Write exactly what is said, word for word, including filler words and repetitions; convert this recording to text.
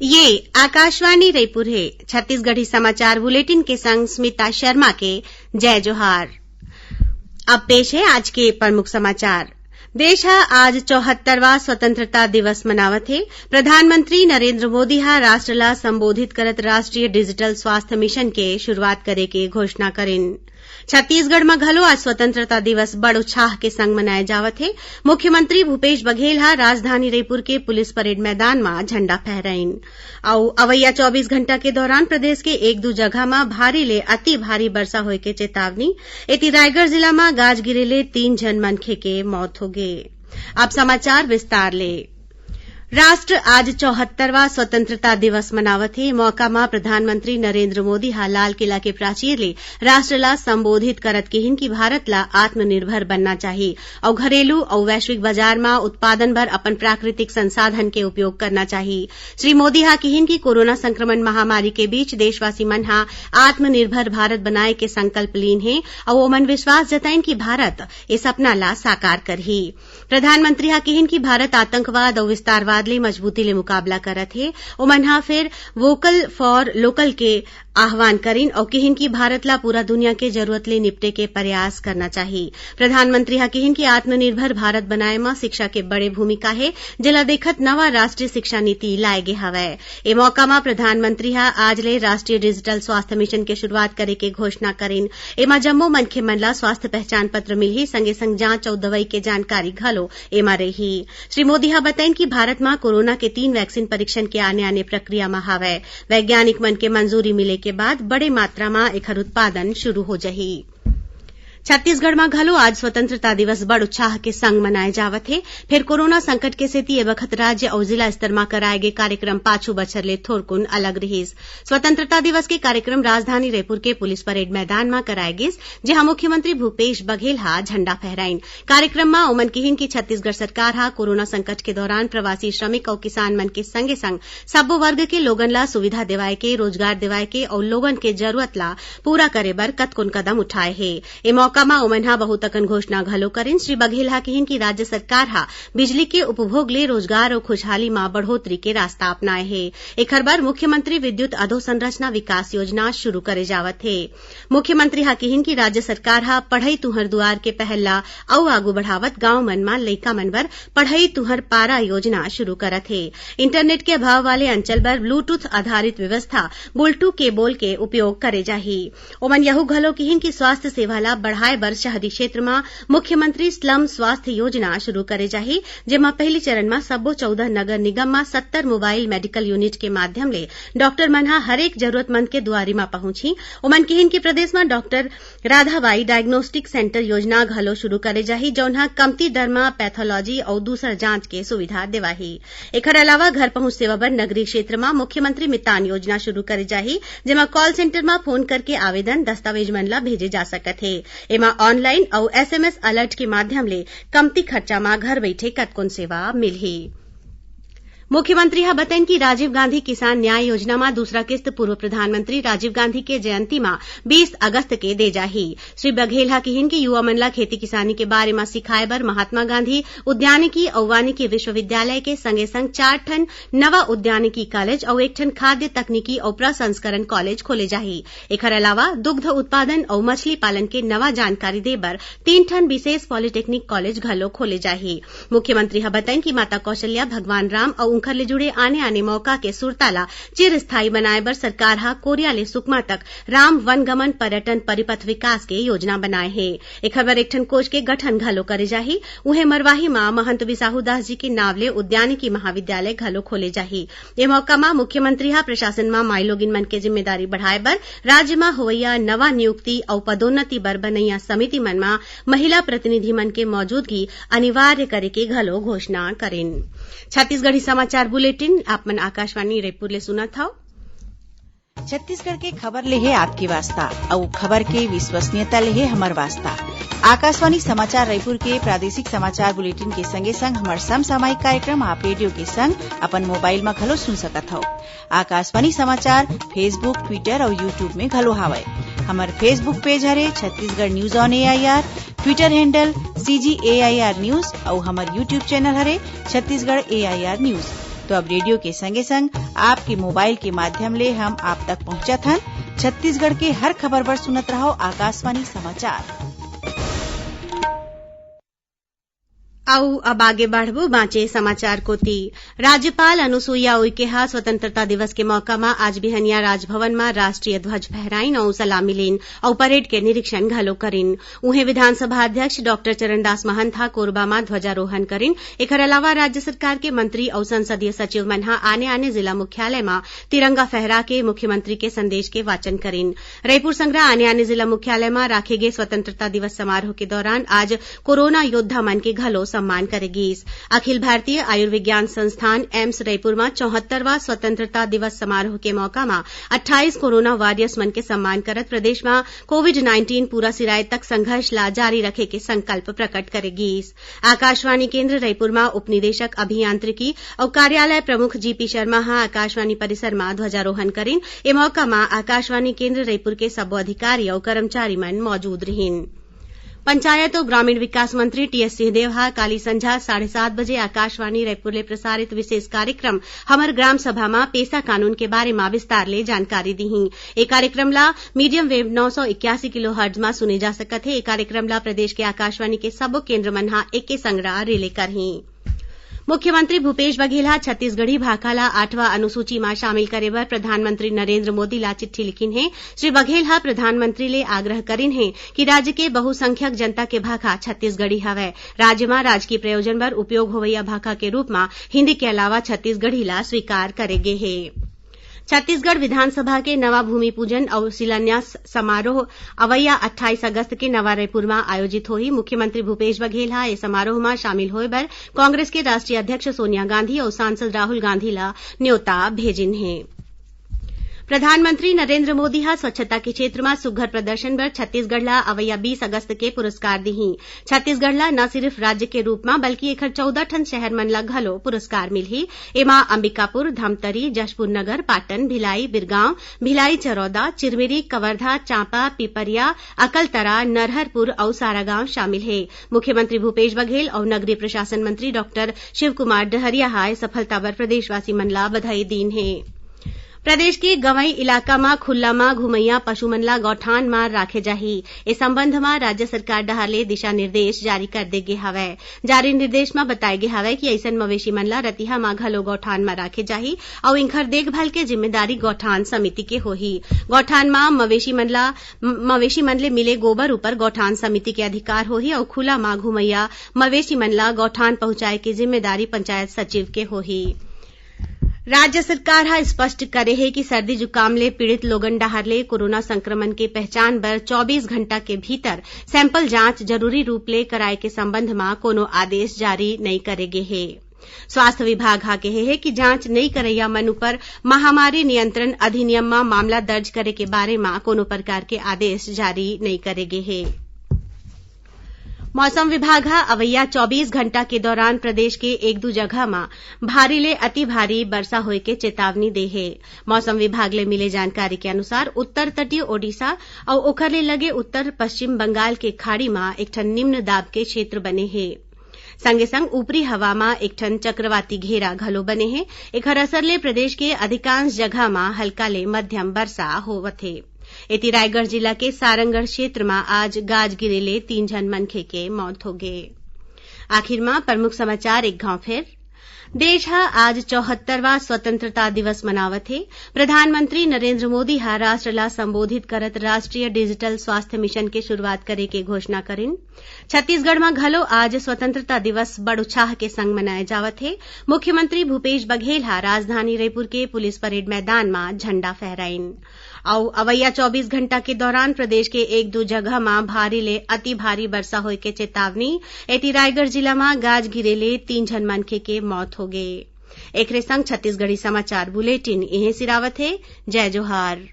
ये आकाशवाणी रईपुर हे। छत्तीसगढ़ी समाचार बुलेटिन के संग स्मिता शर्मा के जय जोहार। अब पेश हे आज के प्रमुख समाचार। देश ह आज चौहत्तरवां स्वतंत्रता दिवस मनावत हे। प्रधानमंत्री नरेंद्र मोदी ह राष्ट्र ला संबोधित करत राष्ट्रीय डिजिटल स्वास्थ्य मिशन के शुरुआत करे के घोषणा करिन। छत्तीसगढ़ म घलो आज स्वतंत्रता दिवस बड़ उत्साह के संग मनाए जावत हे। मुख्यमंत्री भूपेश बघेल ह राजधानी रईपुर के पुलिस परेड मैदान म झंडा फहराइन। अउ अवइया चौबीस घंटा के दौरान प्रदेश के एक दू जगह म भारी ले अति भारी बरसा होए के चेतावनी। एती रायगढ़ जिला म गाज गिरे ले तीन झन मनखे के मौत होगे। अब समाचार विस्तार ले। राष्ट्र आज चौहत्तरवां स्वतंत्रता दिवस मनावत हे। मौका म प्रधानमंत्री नरेंद्र मोदी ह लाल किला के प्राचीर ले राष्ट्र ला संबोधित करत किहिन कि भारत ला आत्मनिर्भर बनना चाही अउ घरेलू अउ वैश्विक बाजार म उत्पादन बर अपन प्राकृतिक संसाधन के उपयोग करना चाही। श्री मोदी ह किहिन कि कोरोना संक्रमण महामारी के बीच देशवासी मन ह आत्मनिर्भर भारत बनाए के संकल्प लीन हे अउ ओमन विश्वास जताइन कि भारत ए सपना ला साकार करही। प्रधानमंत्री ह किहिन कि भारत आतंकवाद अउ विस्तारवाद ले मजबूती ले मुकाबला करत हे। ओमन ह फेर vocal for local के आह्वान करिन अउ किहिन कि भारत ला पूरा दुनिया के जरूरत ले निपटे के प्रयास करना चाही। प्रधानमंत्री ह किहिन कि आत्मनिर्भर भारत बनाए म शिक्षा के बड़े भूमिका हे, जेला देखत नवा राष्ट्रीय शिक्षा नीति लाए गे हवय। ए मौका म प्रधानमंत्री ह आज ले राष्ट्रीय डिजिटल स्वास्थ्य मिशन के शुरुआत करे के घोषणा करिन। एमा जम्मो मनखे मन ला स्वास्थ्य पहचान पत्र मिलही, संगे संग जांच अउ दवई के जानकारी घलो एमा रही। श्री मोदी ह बताइन कि भारत म कोरोना के तीन वैक्सीन परीक्षण के आने-आने प्रक्रिया म हावय। वैज्ञानिक मन के मंजूरी मिले के बाद बड़े मात्रा म एखर उत्पादन शुरू हो जही। छत्तीसगढ़ म घलो आज स्वतंत्रता दिवस बड़ उत्साह के संग मनाए जावत हे। फेर कोरोना संकट के सेती ए बखत राज्य अउ जिला स्तर म कराए गे कार्यक्रम पाछू बछर ले थोरकुन अलग रिहिस। स्वतंत्रता दिवस के कार्यक्रम राजधानी रईपुर के पुलिस परेड मैदान म कराए गिस, जिहां मुख्यमंत्री भूपेश बघेल ह झंडा फहराइन। कार्यक्रम म ओमन किहिन कि छत्तीसगढ़ सरकार ह कोरोना संकट के दौरान प्रवासी श्रमिक अउ किसान मन के संगे-संग सब्बो वर्ग के लोगन ला सुविधा देवाए के, रोजगार देवाए के अउ लोगन के जरूरत ला पूरा करे बर कतकोन कदम उठाए हे। ए मौका म ओमन ह बहुत अकन घोषणा घलो करिन। श्री बघेल ह किहिन कि राज्य सरकार ह बिजली के उपभोग ले रोजगार अउ खुशहाली म बढ़ोतरी के रास्ता अपनाए हे। एखर बर मुख्यमंत्री विद्युत अधोसंरचना विकास योजना शुरू करे जावत हे। मुख्यमंत्री ह किहिन कि राज्य सरकार ह पढ़ई तुंहर दुआर के पहल ला अउ आगू बढ़ावत गांव मन म लइका मन बर पढ़ई तुंहर पारा योजना शुरू करत हे। इंटरनेट के अभाव वाले अंचल बर ब्लूटूथ आधारित व्यवस्था बुल्टू केबल के उपयोग करे जाही। ओमन यहू घलो किहिन कि स्वास्थ्य सेवा ला बढ़ाए बर शहरी क्षेत्र म मुख्यमंत्री स्लम स्वास्थ्य योजना शुरू करे जाही, जेमा पहिली चरण म सब्बो चौदह नगर निगम म सत्तर मोबाइल मेडिकल यूनिट के माध्यम ले डॉक्टर मन ह हरेक जरूरतमंद के दुआरी म पहुंचही। ओमन किहिन कि प्रदेश म डॉक्टर राधाबाई डायग्नोस्टिक सेंटर योजना घलो शुरू करे जाही, जौन ह कमती दर म पैथोलॉजी अउ दूसर जांच के सुविधा देवाही। एखर अलावा घर पहुंच सेवा बर नगरीय क्षेत्र म मुख्यमंत्री मितान योजना शुरू करे जाही, जेमा कॉल सेंटर म फोन करके आवेदन, दस्तावेज मन ला भेजे जा सकत हे। एमा ऑनलाइन अउ एसएमएस अलर्ट के माध्यम ले कमती खर्चा म घर बइठे कतकोन सेवा मिलही। मुख्यमंत्री ह बतइन कि राजीव गांधी किसान न्याय योजना म दूसरा किस्त पूर्व प्रधानमंत्री राजीव गांधी के जयंती म बीस अगस्त के दे जाही। श्री बघेल ह किहिन कि युवा मन ला खेती किसानी के बारे म सिखाए बर महात्मा गांधी उद्यानिकी अउ वानिकी विश्वविद्यालय के संगे संग चार ठन नवा उद्यानिकी कॉलेज अउ एक ठन खाद्य तकनीकी अउ प्रसंस्करण कॉलेज खोले जाही। एखर अलावा दुग्ध उत्पादन अउ मछली पालन के नवा जानकारी दे बर तीन ठन विशेष पॉलिटेक्निक कॉलेज घलो खोले जाही। मुख्यमंत्री ह बतइन कि माता कौशल्या, भगवान राम अउ उंखर ले जुड़े आने-आने मौका के सुरता ला चिरस्थायी बनाए बर सरकार ह कोरिया ले सुकमा तक राम वनगमन पर्यटन परिपथ विकास के योजना बनाए हे। एखर बर एक ठन कोच के गठन घलो करे जाही। उहें, मरवाही म महंत बिसाहू दास जी के नाव ले उद्यानिकी महाविद्यालय घलो खोले जाही। ए मौका म मुख्यमंत्री ह प्रशासन म माईलोगिन मन के जिम्मेदारी बढ़ाए बर राज्य म होवइया नवा नियुक्ति अउ पदोन्नति बर बनइया समिति मन म महिला प्रतिनिधि मन के मौजूदगी अनिवार्य करे के घलो घोषणा करिन। छत्तीसगढ़ी समाचार बुलेटिन आप मन आकाशवाणी रायपुर ले सुनत हव। छत्तीसगढ़ के खबर ले हे आपके वास्ता, अउ खबर के विश्वसनीयता ले हे हमर वास्ता। आकाशवाणी समाचार रायपुर के प्रादेशिक समाचार बुलेटिन के संगे संग हमर समसामयिक कार्यक्रम आप रेडियो के संग अपन मोबाइल म घलो सुन सकत हव। आकाशवाणी समाचार Facebook, Twitter अउ YouTube में घलो हावय। हमर Facebook पेज हरे Chhattisgarh news on AIR, Twitter handle CG AIR news अउ हमर YouTube चैनल हरे छत्तीसगढ़ एआईआर न्यूज। तो अब रेडियो के संगे संग आपके मोबाइल के माध्यम ले हम आप तक पहुंचत हन। छत्तीसगढ़ के हर खबर बर सुनत रहव आकाशवाणी समाचार। अउ अब आगे बढ़बो बांचे समाचार कोति। राज्यपाल अनुसुईया उइके ह स्वतंत्रता दिवस के मौका म आज बिहनिया राजभवन म राष्ट्रीय ध्वज फहराइन अउ सलामी लीन अउ परेड के निरीक्षण घलो करिन। उहें, विधानसभा अध्यक्ष डॉक्टर चरणदास महंत ह कोरबा म ध्वजारोहण करिन। एखर अलावा राज्य सरकार के मंत्री अउ संसदीय सचिव मन ह आने-आने जिला मुख्यालय म तिरंगा फहरा के मुख्यमंत्री के संदेश के वाचन करिन। रईपुर संघरा आने-आने जिला मुख्यालय म राखे गे स्वतंत्रता दिवस समारोह के दौरान आज कोरोना योद्धा मन के घलो सम्मान करे गीस। अखिल भारतीय आयुर्विज्ञान संस्थान, एम्स रईपुर म चौहत्तरवां स्वतंत्रता दिवस समारोह के मौका म अट्ठाईस कोरोना वॉरियर्स मन के सम्मान करत प्रदेश म कोविड नाइन्टीन पूरा सिराए तक संघर्ष ला जारी रखे के संकल्प प्रकट करे गीस। आकाशवाणी केंद्र रईपुर म उपनिदेशक अभियांत्रिकी अउ कार्यालय प्रमुख जीपी शर्मा ह आकाशवाणी परिसर म ध्वजारोहण करिन। ए मौका म आकाशवाणी केंद्र रईपुर के सब्बो अधिकारी अउ कर्मचारी मन मौजूद रिहिन। पंचायत अउ ग्रामीण विकास मंत्री टीएस सिंहदेव ह काली संझा साढ़े सात बजे आकाशवाणी रईपुर ले प्रसारित विशेष कार्यक्रम हमर ग्राम सभा म पेसा कानून के बारे म विस्तार ले जानकारी दिही। ए कार्यक्रम ला मीडियम वेव नौ सौ इक्यासी किलो हर्ट्ज म सुने जा सकत हे। ए कार्यक्रम ला प्रदेश के आकाशवाणी के सबो केंद्र मन ह एके संग रिले करही। मुख्यमंत्री भूपेश बघेल ह छत्तीसगढ़ी भाखा ला आठवां अनुसूची म शामिल करे बर प्रधानमंत्री नरेंद्र मोदी ला चिट्ठी लिखिन हे। श्री बघेल ह प्रधानमंत्री ले आग्रह करिन हे कि राज्य के बहुसंख्यक जनता के भाखा छत्तीसगढ़ी हवय। राज्य म राजकीय प्रयोजन बर उपयोग होवइया भाखा के रूप म हिंदी के अलावा छत्तीसगढ़ी ला स्वीकार करे गे हे। छत्तीसगढ़ विधानसभा के नवा भूमि पूजन अउ शिलान्यास समारोह अवइया अट्ठाईस अगस्त के नवा रायपुर म आयोजित होही। मुख्यमंत्री भूपेश बघेल ह ए समारोह म शामिल होय बर कांग्रेस के राष्ट्रीय अध्यक्ष सोनिया गांधी अउ सांसद राहुल गांधी ल न्योता भेजिन हे। प्रधानमंत्री नरेंद्र मोदी ह स्वच्छता के क्षेत्र म सुघ्घर प्रदर्शन बर छत्तीसगढ़ ल अवइया बीस अगस्त के पुरस्कार दिही। छत्तीसगढ़ ल न सिरिफ राज्य के रूप म, बल्कि एखर चौदह ठन शहर मन ल घलो पुरस्कार मिलही। एमा अंबिकापुर, धमतरी, जशपुर नगर, पाटन, भिलाई, बिरगांव, भिलाई चरौदा, चिरमिरी, कवर्धा, चांपा, पिपरिया, अकलतरा, नरहरपुर अउ सारागांव शामिल हे। मुख्यमंत्री भूपेश बघेल अउ नगरीय प्रशासन मंत्री डॉक्टर शिवकुमार डहरिया ह ए सफलता बर प्रदेशवासी मन ला बधाई दीन हे। प्रदेश के गंवई इलाका म खुल्ला म घुमइया पशु मन ला गौठान म राखे जाही। ए संबंध म राज्य सरकार डहार ले दिशा निर्देश जारी कर दे गे हवय। जारी निर्देश म बताय गे हवय कि अइसन मवेशी मन ला रतिहा म घलो गौठान म राखे जाही अउ इंखर देखभाल के जिम्मेदारी गौठान समिति के होही। गौठान म मवेशी मन ला, म-, मवेशी मन ले मिले गोबर ऊपर गौठान समिति के अधिकार होही अउ खुला म घुमइया मवेशी मन ला गौठान पहुंचाए के जिम्मेदारी पंचायत सचिव के होही। राज्य सरकार ह स्पष्ट करे हे कि सर्दी जुकाम ले पीड़ित लोगन डहार ले कोरोना संक्रमण के पहचान बर चौबीस घंटा के भीतर सैंपल जांच जरूरी रूप ले कराए के संबंध म कोनो आदेश जारी नइ करे गे हे। स्वास्थ्य विभाग ह केहे हे कि जांच नइ करइया मन उपर महामारी नियंत्रण अधिनियम म मामला दर्ज करे के बारे म कोनो प्रकार के आदेश जारी नइ करे गे हे। मौसम विभाग ह अवइया चौबीस घंटा के दौरान प्रदेश के एक दू जगह म भारी ले अति भारी बरसा होए के चेतावनी दे हे। मौसम विभाग ले मिले जानकारी के अनुसार, उत्तर तटीय ओडिशा अउ ओखर ले लगे उत्तर पश्चिम बंगाल के खाड़ी म एक ठन निम्न दाब के क्षेत्र बने हे। संगे संग ऊपरी हवा म एक ठन चक्रवाती घेरा घलो बने हे। एखर असर ले प्रदेश के अधिकांश जगह म हल्का ले मध्यम बरसा होवत हे। एती रायगढ़ जिला के सारंगढ़ क्षेत्र म आज गाज गिरे ले तीन झन मनखे के मौत होगे। आखिर म प्रमुख समाचार एक घांव फेर। देश ह आज चौहत्तरवां स्वतंत्रता दिवस मनावत हे। प्रधानमंत्री नरेंद्र मोदी ह राष्ट्र ला संबोधित करत राष्ट्रीय डिजिटल स्वास्थ्य मिशन के शुरुआत करे के घोषणा करिन। छत्तीसगढ़ म घलो आज स्वतंत्रता दिवस बड़ उत्साह के संग मनाए जावत हे। मुख्यमंत्री भूपेश बघेल ह राजधानी रईपुर के पुलिस परेड मैदान म झंडा फहराइन। अउ अवइया चौबीस घंटा के दौरान प्रदेश के एक दू जगह म भारी ले अति भारी बरसा होए के चेतावनी। एती रायगढ़ जिला म गाज गिरे ले तीन झन मनखे के मौत होगे। एखरे संग छत्तीसगढ़ी समाचार बुलेटिन इहें सिरावत हे। जय जोहार।